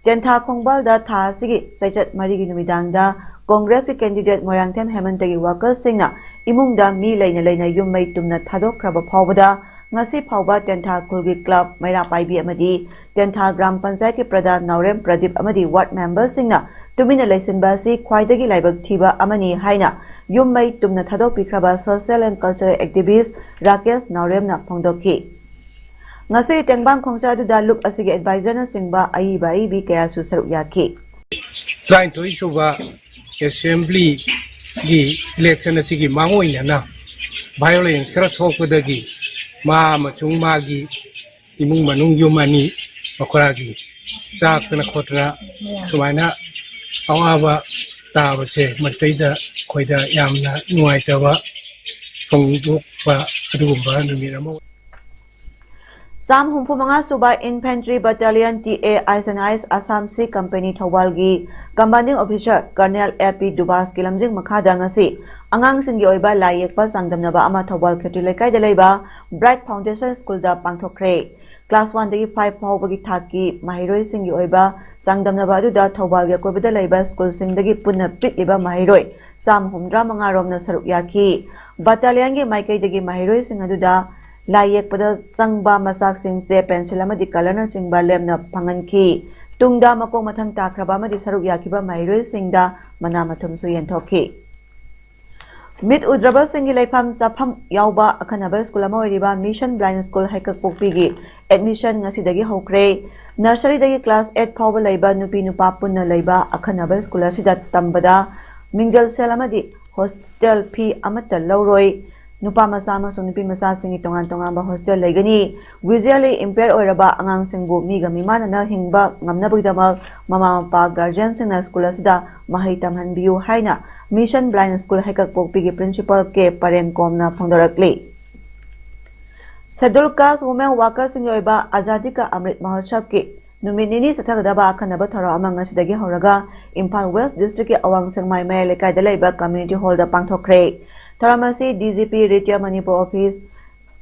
ꯇꯦꯟꯊꯥ ꯈꯣꯡꯕꯥꯜꯗ ꯊꯥ ꯑꯁꯤꯒꯤ ꯆꯩꯆꯠ ꯃꯔꯤꯒꯤ ꯅꯨꯃꯤꯗꯥꯡꯗ ꯀꯣꯡꯒ꯭ꯔꯦꯁꯀꯤ candidate ꯃꯣꯏꯔꯥꯡꯊꯦꯝ ꯍꯦꯃꯟꯇꯒꯤ workersꯁꯤꯡꯅ ꯏꯃꯨꯡꯗ ꯃꯤ ꯂꯩꯅ ꯂꯩꯅ ꯌꯨꯝ ꯃꯩ ꯇꯨꯝꯅ ꯊꯥꯗꯣꯛꯈ꯭ꯔꯕ ꯐꯥꯎꯕꯗ ꯉꯁꯤ ꯐꯥꯎꯕ ꯇꯦꯟꯊꯥ ꯈꯨꯜꯒꯤ club, ꯃꯩꯔꯥ ꯄꯥꯏꯕꯤ ꯑꯃꯗꯤ ꯇꯦꯟꯊꯥ ꯒ꯭ꯔꯥꯝ ꯄꯟꯆꯥꯌꯠꯀꯤ ꯄ꯭ꯔꯙꯥꯟ ꯅꯥꯎꯔꯦꯝ ꯄ꯭ꯔꯗꯤꯞ ꯑꯃꯗꯤ ward memberꯁꯤꯡꯅ ꯇꯨꯃꯤꯟꯅ ꯂꯩꯁꯤꯟꯕ ꯑꯁꯤ ꯈ꯭ꯋꯥꯏꯗꯒꯤ ꯂꯥꯏꯕꯛ ꯊꯤꯕ ꯑꯃꯅꯤ ꯍꯥꯏꯅ ꯌꯨꯝ ꯃꯩ ꯇꯨꯝꯅ ꯊꯥꯗꯣꯛꯄꯤꯈ꯭ꯔꯕ social and cultural activist Rakesh ꯅꯥꯎꯔꯦꯝꯅ ꯐꯣꯡꯗꯣꯛꯈꯤ꯫ ꯉꯁꯤꯒꯤ ꯇꯦꯡꯕꯥꯡ ꯈꯣꯡꯆꯠ ꯑꯗꯨꯗ ꯂꯨꯞ ꯑꯁꯤꯒꯤ advisorꯅꯆꯤꯡꯕ ꯑꯏꯕ ꯑꯏꯕꯤ ꯀꯌꯥꯁꯨ ꯁꯔꯨꯛ ꯌꯥꯈꯤ꯫ ꯇꯔꯥꯅꯤꯊꯣꯏ ꯁꯨꯕ assemblyꯒꯤ election ꯑꯁꯤꯒꯤ ꯃꯥꯡꯑꯣꯏꯅꯅ violence ꯈꯔ ꯊꯣꯛꯄꯗꯒꯤ ꯃꯥ ꯑꯃꯁꯨꯡ ꯃꯥꯒꯤ ꯏꯃꯨꯡ ꯃꯅꯨꯡ ꯌꯨꯝ ꯑꯅꯤ ꯃꯈꯣꯏꯒꯤ ꯆꯥꯛꯇꯅ ꯈꯣꯠꯇꯅ ꯁꯨꯃꯥꯏꯅ ꯑꯋꯥꯕ ꯇꯥꯕꯁꯦ ꯃꯁꯤꯗꯩꯗ ꯑꯩꯈꯣꯏꯗ ꯌꯥꯝꯅ ꯅꯨꯡꯉꯥꯏꯇꯕ ꯐꯣꯡꯗꯣꯛꯄ ꯑꯗꯨꯒꯨꯝꯕ ꯅꯨꯃꯤꯠ ꯑꯃ ꯑꯣꯏ꯫ ꯆꯥꯝ ꯍꯨꯝꯐꯨ ꯃꯉꯥ ꯁꯨꯕ Infantry Battalion T A Ice and Ice Assam C Company ꯊꯧꯕꯥꯜꯒꯤ Commanding Officer Colonel A P ꯗꯨꯕꯥꯁꯀꯤ ꯂꯝꯖꯤꯡ ꯃꯈꯥꯗ ꯉꯁꯤ ꯑꯉꯥꯡꯁꯤꯡꯒꯤ ꯑꯣꯏꯕ ꯂꯥꯏ ꯌꯦꯛꯄ ꯆꯥꯡꯗꯝꯅꯕ ꯑꯃ ꯊꯧꯕꯥꯜ ꯈꯦꯇ꯭ꯔꯤ ꯂꯩꯀꯥꯏꯗ ꯂꯩꯕ Bright Foundation Schoolꯗ ꯄꯥꯡꯊꯣꯛꯈ꯭ꯔꯦ꯫ Class one ꯗꯒꯤ five ꯐꯥꯎꯕꯒꯤ ꯊꯥꯛꯀꯤ ꯃꯍꯩꯔꯣꯏꯁꯤꯡꯒꯤ ꯑꯣꯏꯕ ꯆꯥꯡꯗꯝꯅꯕ ꯑꯗꯨꯗ ꯊꯧꯕꯥꯜꯒꯤ ꯑꯀꯣꯏꯕꯗ ꯂꯩꯕ schoolꯁꯤꯡꯗꯒꯤ ꯄꯨꯟꯅ ꯄꯤꯛꯂꯤꯕ ꯃꯍꯩꯔꯣꯏ ꯆꯥꯝꯃ ꯍꯨꯝꯗ꯭ꯔꯥ ꯃꯉꯥ ꯔꯣꯝꯅ ꯁꯔꯨꯛ ꯌꯥꯈꯤ꯫ Battalionꯒꯤ ꯃꯥꯏꯀꯩꯗꯒꯤ ꯃꯍꯩꯔꯣꯏꯁꯤꯡ ꯑꯗꯨꯗ ꯂꯥꯏ ꯌꯦꯛꯄꯗ ꯆꯪꯕ ꯃꯆꯥꯛꯁꯤꯡ ꯆꯦ, pencil ꯑꯃꯗꯤ colourꯅꯆꯤꯡꯕ ꯂꯦꯝꯅ ꯐꯪꯍꯟꯈꯤ꯫ ꯇꯨꯡꯗ ꯃꯀꯣꯛ ꯃꯊꯪ ꯇꯥꯈ꯭ꯔꯕ ꯑꯃꯗꯤ ꯁꯔꯨꯛ ꯌꯥꯈꯤꯕ ꯃꯍꯩꯔꯣꯏꯁꯤꯡꯗ ꯃꯅꯥ ꯃꯊꯨꯝꯁꯨ ꯌꯦꯟꯊꯣꯛꯈꯤ꯫ ꯃꯤꯠ ꯎꯗ꯭ꯔꯕꯁꯤꯡꯒꯤ ꯂꯩꯐꯝ ꯆꯥꯐꯝ ꯌꯥꯎꯕ ꯑꯈꯟꯅꯕ school ꯑꯃ ꯑꯣꯏꯔꯤꯕ Mission Blind School ꯍꯩꯀꯛꯄꯣꯛꯄꯤꯒꯤ admission ꯉꯁꯤꯗꯒꯤ ꯍꯧꯈ꯭ꯔꯦ꯫ Nurseryꯗꯒꯤ class eight ꯐꯥꯎꯕ ꯂꯩꯕ ꯅꯨꯄꯤ ꯅꯨꯄꯥ ꯄꯨꯟꯅ ꯂꯩꯕ ꯑꯈꯟꯅꯕ school ꯑꯁꯤꯗ ꯇꯝꯕꯗ ꯃꯤꯡꯖꯦꯜ cell ꯑꯃꯗꯤ hostel fee ꯑꯃꯠꯇ ꯂꯧꯔꯣꯏ꯫ ꯅꯨꯄꯥ ꯃꯆꯥ ꯑꯃꯁꯨꯡ ꯅꯨꯄꯤ ꯃꯆꯥꯁꯤꯡꯒꯤ ꯇꯣꯉꯥꯟ ꯇꯣꯉꯥꯟꯕ hostel ꯂꯩꯒꯅꯤ꯫ Visually impaired ꯑꯣꯏꯔꯕ ꯑꯉꯥꯡꯁꯤꯡꯕꯨ ꯃꯤꯒ ꯃꯤꯃꯥꯟꯅꯅ ꯍꯤꯡꯕ ꯉꯝꯅꯕꯒꯤꯗꯃꯛ ꯃꯃꯥ ꯃꯄꯥ guardianꯁꯤꯡꯅ school ꯑꯁꯤꯗ ꯃꯍꯩ ꯇꯝꯍꯟꯕꯤꯌꯨ ꯍꯥꯏꯅ Mission Blind School ꯍꯩꯀꯛꯄꯣꯛꯄꯤꯒꯤ principal ꯀꯦ ꯄꯔꯦꯡꯀꯣꯝꯅ ꯐꯣꯡꯗꯣꯔꯛꯂꯤ꯫ Scheduled Caste Women Workersꯁꯤꯡꯒꯤ ꯑꯣꯏꯕ Azadi Ka Amrit Mahotsavꯀꯤ ꯅꯨꯃꯤꯠ ꯅꯤꯅꯤ ꯆꯠꯊꯒꯗꯕ ꯑꯈꯟꯅꯕ ꯊꯧꯔꯝ ꯑꯃ ꯉꯁꯤꯗꯒꯤ ꯍꯧꯔꯒ ꯏꯝꯐꯥꯜ West Districtꯀꯤ ꯑꯋꯥꯡ ꯁꯦꯛꯃꯥꯏ ꯃꯌꯥꯏ ꯂꯩꯀꯥꯏꯗ ꯂꯩꯕ community hallꯗ ꯄꯥꯡꯊꯣꯛꯈ꯭ꯔꯦ꯫ ꯊꯧꯔꯝ ꯑꯁꯤ D G P Retired Manipur Office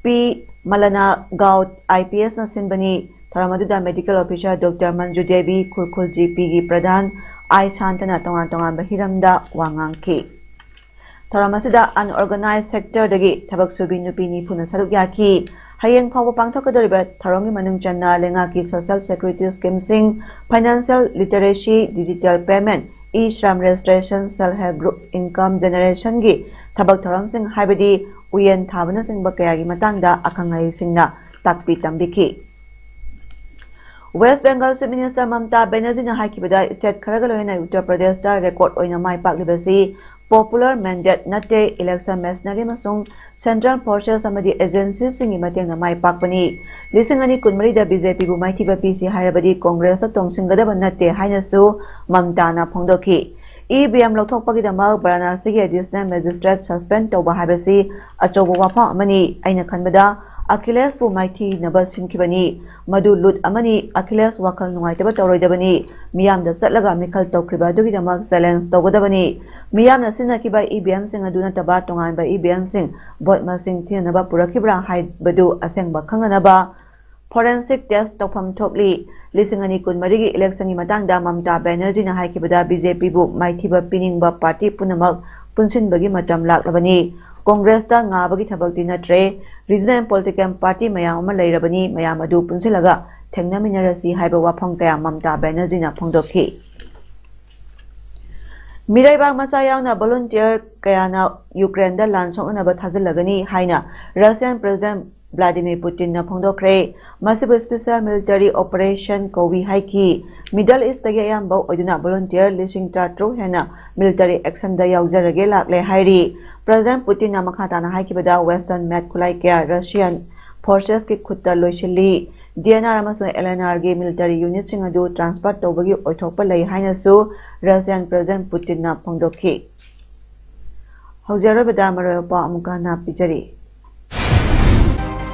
ꯄꯤ ꯃꯂꯅ ꯒꯥꯎ IPSꯅ ꯁꯤꯟꯕꯅꯤ꯫ ꯊꯧꯔꯝ ꯑꯗꯨꯗ medical officer Doctor Manju Devi, ꯈꯨꯔꯈꯨꯜ GPꯒꯤ ꯄ꯭ꯔꯙꯥꯟ ꯑꯥꯏ ꯁꯥꯟꯇꯅ ꯇꯣꯉꯥꯟ ꯇꯣꯉꯥꯟꯕ ꯍꯤꯔꯝꯗ ꯋꯥ ꯉꯥꯡꯈꯤ꯫ ꯊꯧꯔꯝ ꯑꯁꯤꯗ unorganized sectorꯗꯒꯤ ꯊꯕꯛ ꯁꯨꯕꯤ ꯅꯨꯄꯤ ꯅꯤꯐꯨꯅ ꯁꯔꯨꯛ ꯌꯥꯈꯤ꯫ ꯍꯌꯦꯡ ꯐꯥꯎꯕ ꯄꯥꯡꯊꯣꯛꯀꯗꯧꯔꯤꯕ ꯊꯧꯔꯝꯒꯤ ꯃꯅꯨꯡ ꯆꯟꯅ ꯂꯩꯉꯥꯛꯀꯤ social security schemeꯁꯤꯡ, financial literacy, digital payment, e-shram registration, self help group, income generationꯒꯤ ꯊꯕꯛ ꯊꯧꯔꯝꯁꯤꯡ ꯍꯥꯏꯕꯗꯤ ꯎꯌꯦꯟ ꯊꯥꯕꯅꯆꯤꯡꯕ ꯀꯌꯥꯒꯤ ꯃꯇꯥꯡꯗ ꯑꯈꯪ ꯑꯍꯩꯁꯤꯡꯅ ꯇꯥꯛꯄꯤ ꯇꯝꯕꯤꯈꯤ꯫ West Bengal Chief Minister Mamta ꯕꯦꯅꯔꯖꯤꯅ ꯍꯥꯏꯈꯤꯕꯗ state ꯈꯔꯒ ꯂꯣꯏꯅꯅ ꯎꯠꯇꯔ ꯄ꯭ꯔꯗꯦꯁꯇ record ꯑꯣꯏꯅ ꯃꯥꯏ ꯄꯥꯛꯂꯤꯕꯁꯤ Popular mandate ꯅꯠꯇꯦ, election machinery ꯑꯃꯁꯨꯡ central forces ꯑꯃꯗꯤ agencyꯁꯤꯡꯒꯤ ꯃꯇꯦꯡꯅ ꯃꯥꯏ ꯄꯥꯛꯄꯅꯤ꯫ ꯂꯤꯁꯤꯡ ꯑꯅꯤ ꯀꯨꯟꯃꯔꯤꯗ BJPꯕꯨ ꯃꯥꯏꯊꯤꯕ ꯄꯤꯁꯤ ꯍꯥꯏꯔꯕꯗꯤ ꯀꯣꯡꯒ꯭ꯔꯦꯁꯇ ꯇꯣꯡꯁꯤꯟꯒꯗꯕ ꯅꯠꯇꯦ ꯍꯥꯏꯅꯁꯨ ꯃꯝꯇꯥꯅ ꯐꯣꯡꯗꯣꯛꯈꯤ꯫ EVM ꯂꯧꯊꯣꯛꯄꯒꯤꯗꯃꯛ ꯕꯔꯥꯅꯥꯁꯤꯒꯤ additional magistrate suspend ꯇꯧꯕ ꯍꯥꯏꯕꯁꯤ ꯑꯆꯧꯕ ꯋꯥꯐꯝ ꯑꯃꯅꯤ꯫ ꯑꯩꯅ ꯈꯟꯕꯗ ꯑꯈꯤꯂꯦꯁꯄꯨ ꯃꯥꯏꯊꯤꯅꯕ ꯁꯤꯟꯈꯤꯕꯅꯤ꯫ ꯃꯗꯨ ꯂꯨꯠ ꯑꯃꯅꯤ꯫ ꯑꯈꯤꯂꯦꯁ ꯋꯥꯈꯜ ꯅꯨꯡꯉꯥꯏꯇꯕ ꯇꯧꯔꯣꯏꯗꯕꯅꯤ꯫ ꯃꯤꯌꯥꯝꯗ ꯆꯠꯂꯒ ꯃꯤꯈꯜ ꯇꯧꯈ꯭ꯔꯤꯕ ꯑꯗꯨꯒꯤꯗꯃꯛ challenge ꯇꯧꯒꯗꯕꯅꯤ꯫ ꯃꯤꯌꯥꯝꯅ ꯁꯤꯖꯤꯟꯅꯈꯤꯕ EVMꯁꯤꯡ ꯑꯗꯨ ꯅꯠꯇꯕ ꯇꯣꯉꯥꯟꯕ EVMꯁꯤꯡ vote ꯃꯁꯤꯡ ꯊꯤꯅꯅꯕ ꯄꯨꯔꯛꯈꯤꯕ꯭ꯔꯥ ꯍꯥꯏꯕꯗꯨ ꯑꯁꯦꯡꯕ ꯈꯪꯅꯅꯕ forensic test ꯇꯧꯐꯝ ꯊꯣꯛꯂꯤ꯫ ꯂꯤꯁꯤꯡ ꯑꯅꯤ ꯀꯨꯟꯃꯔꯤꯒꯤ electionꯒꯤ ꯃꯇꯥꯡꯗ ꯃꯝꯇꯥ ꯕꯦꯅꯔꯖꯤꯅ ꯍꯥꯏꯈꯤꯕꯗ BJPꯕꯨ ꯃꯥꯏꯊꯤꯕ ꯄꯤꯅꯤꯡꯕ party ꯄꯨꯝꯅꯃꯛ ꯄꯨꯟꯁꯤꯟꯕꯒꯤ ꯃꯇꯝ ꯂꯥꯛꯂꯕꯅꯤ꯫ ꯀꯣꯡꯒ꯭ꯔꯦꯁꯇ ꯉꯥꯕꯒꯤ ꯊꯕꯛꯇꯤ ꯅꯠꯇ꯭ꯔꯦ꯫ Regional political party ꯃꯌꯥꯝ ꯑꯃ ꯂꯩꯔꯕꯅꯤ, ꯃꯌꯥꯝ ꯑꯗꯨ ꯄꯨꯟꯁꯤꯜꯂꯒ ꯊꯦꯡꯅꯃꯤꯟꯅꯔꯁꯤ ꯍꯥꯏꯕ ꯋꯥꯐꯝ ꯀꯌꯥ ꯃꯝꯇꯥ ꯕꯦꯅꯔꯖꯤꯅ ꯐꯣꯡꯗꯣꯛꯈꯤ꯫ ꯃꯤꯔꯩꯕꯥꯛ ꯃꯆꯥ ꯌꯥꯎꯅ volunteer ꯀꯌꯥꯅ ꯌꯨꯀ꯭ꯔꯦꯟꯗ ꯂꯥꯟ ꯁꯣꯛꯅꯅꯕ ꯊꯥꯖꯤꯜꯂꯒꯅꯤ ꯍꯥꯏꯅ Russian President Vladimir Putinꯅ ꯐꯣꯡꯗꯣꯛꯈ꯭ꯔꯦ꯫ ꯃꯁꯤꯕꯨ special military operation ꯀꯧꯏ ꯍꯥꯏꯈꯤ꯫ Middle Eastꯇꯒꯤ ꯑꯌꯥꯝꯕ ꯑꯣꯏꯗꯨꯅ volunteer ꯂꯤꯁꯤꯡ ꯇꯔꯥꯇꯔꯨꯛ ꯍꯦꯟꯅ military actionꯗ ꯌꯥꯎꯖꯔꯒꯦ ꯂꯥꯛꯂꯦ ꯍꯥꯏꯔꯤ꯫ President Putinꯅ ꯃꯈꯥ ꯇꯥꯅ ꯍꯥꯏꯈꯤꯕꯗ Western made ꯈꯨꯠꯂꯥꯏ ꯀꯌꯥ Russian forcesꯀꯤ ꯈꯨꯠꯇ ꯂꯣꯏꯁꯤꯜꯂꯤ꯫ DNR ꯑꯃꯁꯨꯡ LNRꯒꯤ military unitꯁꯤꯡ ꯑꯗꯨ transfer ꯇꯧꯕꯒꯤ ꯑꯣꯏꯊꯣꯛꯄ ꯂꯩ ꯍꯥꯏꯅꯁꯨ Russian President Putinꯅ ꯐꯣꯡꯗꯣꯛꯈꯤ꯫ ꯍꯧꯖꯤꯛ ꯑꯔꯣꯏꯕꯗ ꯃꯔꯨꯑꯣꯏꯕ ꯄꯥꯎ ꯑꯃꯨꯛꯀ ꯍꯟꯅ ꯄꯤꯖꯔꯤ꯫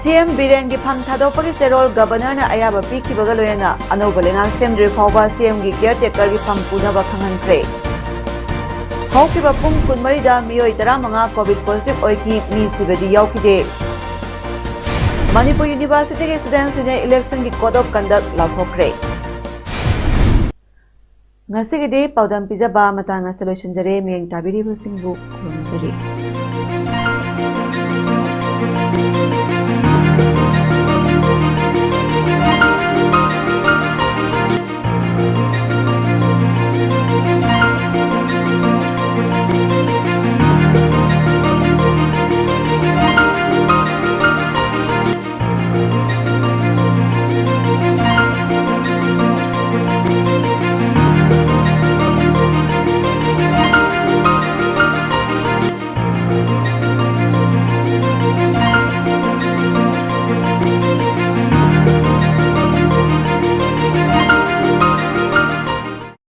CM ꯕꯤꯔꯦꯟꯒꯤ ꯐꯝ ꯊꯥꯗꯣꯛꯄꯒꯤ ꯆꯦꯔꯣꯜ Governorꯅ ꯑꯌꯥꯕ ꯄꯤꯈꯤꯕꯒ ꯂꯣꯏꯅꯅ ꯑꯅꯧꯕ ꯂꯩꯉꯥꯛ ꯁꯦꯝꯗ꯭ꯔꯤ ꯐꯥꯎꯕ CMꯒꯤ caretakerꯒꯤ ꯐꯝ ꯄꯨꯅꯕ ꯈꯪꯍꯟꯈ꯭ꯔꯦ꯫ ꯍꯧꯈꯤꯕ ꯄꯨꯡ ꯀꯨꯟꯃꯔꯤꯗ ꯃꯤꯑꯣꯏ ꯇꯔꯥꯃꯉꯥ COVID positive ꯑꯣꯏꯈꯤ, ꯃꯤ ꯁꯤꯕꯗꯤ ꯌꯥꯎꯈꯤꯗꯦ꯫ Manipur Universityꯒꯤ Students Union electionꯒꯤ code of conduct ꯂꯥꯎꯊꯣꯛꯈ꯭ꯔꯦ꯫ ꯉꯁꯤꯒꯤꯗꯤ ꯄꯥꯎꯗꯝ ꯄꯤꯖꯕ ꯃꯇꯥꯡ ꯑꯁꯤꯗ ꯂꯣꯏꯁꯤꯟꯖꯔꯦ꯫ ꯃꯤꯠꯌꯦꯡ ꯇꯥꯕꯤꯔꯤꯕꯁꯤꯡꯕꯨ ꯈꯨꯔꯨꯝꯖꯔꯤ꯫